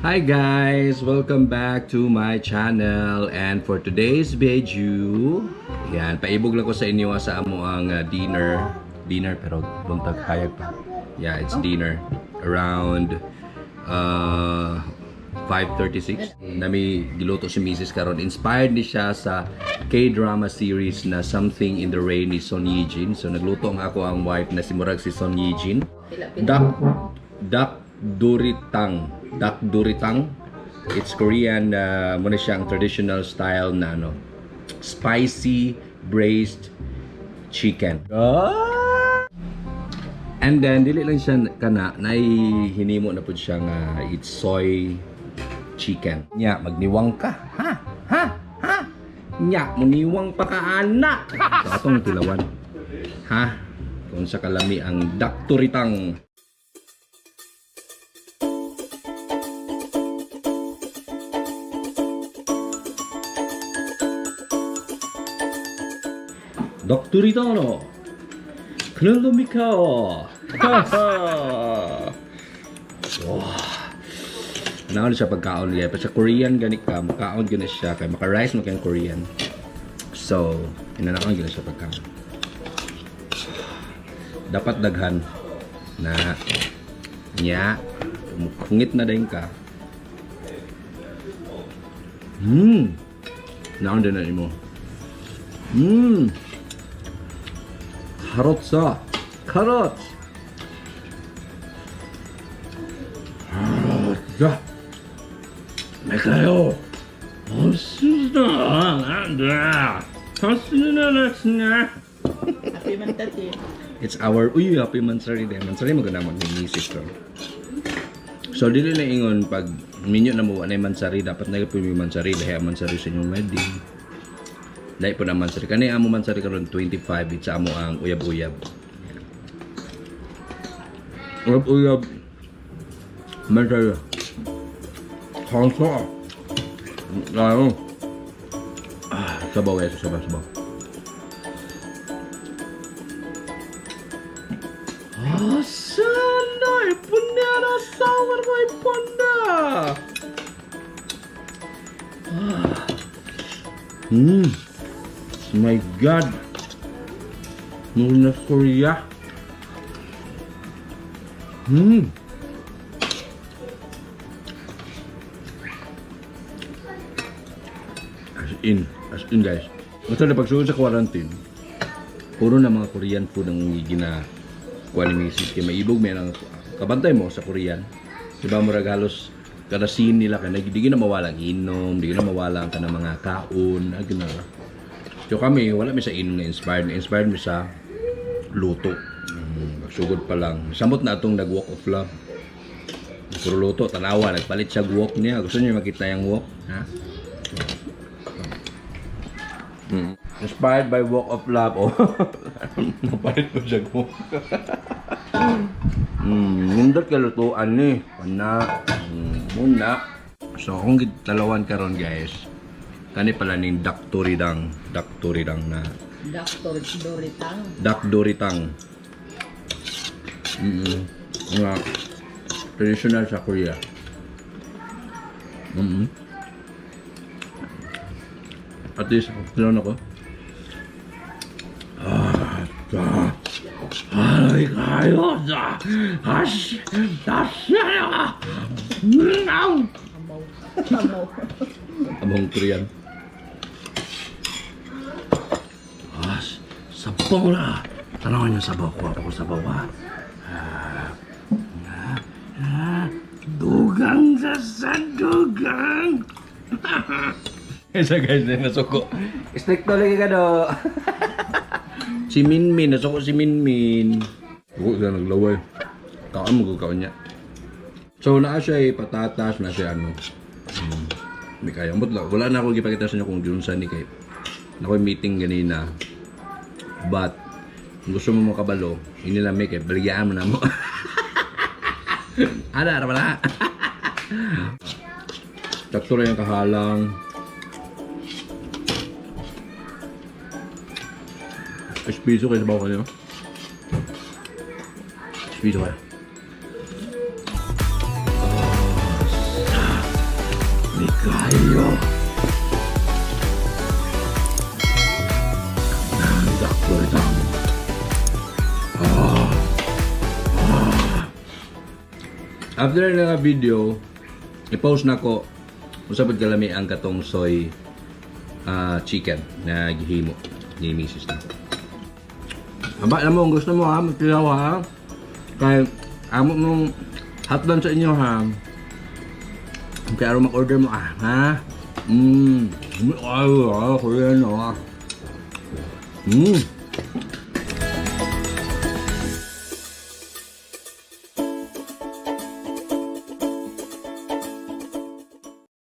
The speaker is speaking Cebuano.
Hi guys! Welcome back to my channel, and for today's video, yan, paibog lang ko sa inyo sa amo ang dinner. Dinner pero buntag hayag pa. Yeah, it's dinner. Around 5:36. Nami giluto si Mrs. karon. Inspired ni siya sa K-drama series na Something in the Rain ni Son Ye Jin. So nagluto ang ako ang wife na si murag si Son Ye Jin. Duck Duck Duritang. Duck Duritang. It's Korean, muna siyang traditional style na ano, spicy braised chicken. Ah! And then dili lang siya kana nay hinimo na pud siya nga it's soy chicken. Nya magniwang ka. Ha? Ha? Ha? Nya muniwang pa ka ana. So atong tilawan. Ha? Kung sa kalami ang dakturitang. 넉두리다노 그날로 미카. Wow. Naon siya pagkaon niya. Pa sa Korean gani ka, makaon gani siya kay maka-rice mo kay Korean. So, inanaon gani siya pagkaon. Dapat daghan na nya mukungit na din ka. Naon din na imo. Carrots ah. Carrots. 야, 메카요. Happy Mantati. It's our uy, happy mansari din. Mansari mo ganamon ni misis ron. So dili na ingon pag minyo na mo na mansari, dapat na gyud may mansari dahil ang mansari sa inyong wedding. Dahil po na mansari. Kani amo mansari karon 25, it's amo ang uyab-uyab. Uyab-uyab. Mansari. Kansa. Ano? Ah, sabaw eh, sabaw, sabaw. Ah, sana ipunera sour ko ipunda. Ah. My God. North Korea. As in guys. Basta na pagsunod sa quarantine, puro na mga Korean food ang gina kuha ni Mrs. Kay maibog may ang kabantay mo sa Korean. Diba murag halos kada scene nila kay di na mawala ang inom, di na mawala ang kanang mga kaon, ah, gina. So kami wala mi sa inom na inspired, na inspired mi sa luto. Sugod pa lang. Samot na atong nag-walk of love. Puro luto, tanawa, nagpalit siya walk niya. Gusto niyo makita yung walk? Ha? Inspired by Walk of Love. Oh. Napalit ko siya walk. Nindot ka lutuan ni. Pana. Muna. So, kung gitalawan karon guys, kani pala ning dakturidang, dakturidang na Dr. Doritang. dakduritang. Nga traditional sa Korea. At least, tinan ako. Ah, ah, ay, kayo, ah, as, as, ah, Amaw. Amaw. Among Korean. Ah, sabaw na. Tanawin niyo sabaw. Kuha pa ko sabaw, ha. Ah, ah, ah, dugang sa dugang. Isa guys, na nasuko. Stricto lagi ka do. Si Minmin, nasuko si Minmin. Suko siya naglaway. Kaon mo kaon niya. So naa siya patatas, naa siya ano. May kaya. But wala na ako gipakita sa inyo kung dun sa ni kay. Na ako'y meeting ganina. But kung gusto mo makabalo, inilamig kay baligyaan mo na mo. Ana, ara pala. Sakto rin yung kahalang. Espiso kayo sa bawa kayo. Espiso kayo. After na nga video, i-post na ko unsa pud kalami ang katong soy chicken na gihimo ni Mrs. na. Aba na mo, kung gusto mo ha, magtilaw ha. Kay amo mong hotdog sa inyo ha. Kaya aron mag-order mo ah, ha? Ay, ah, Korean ah.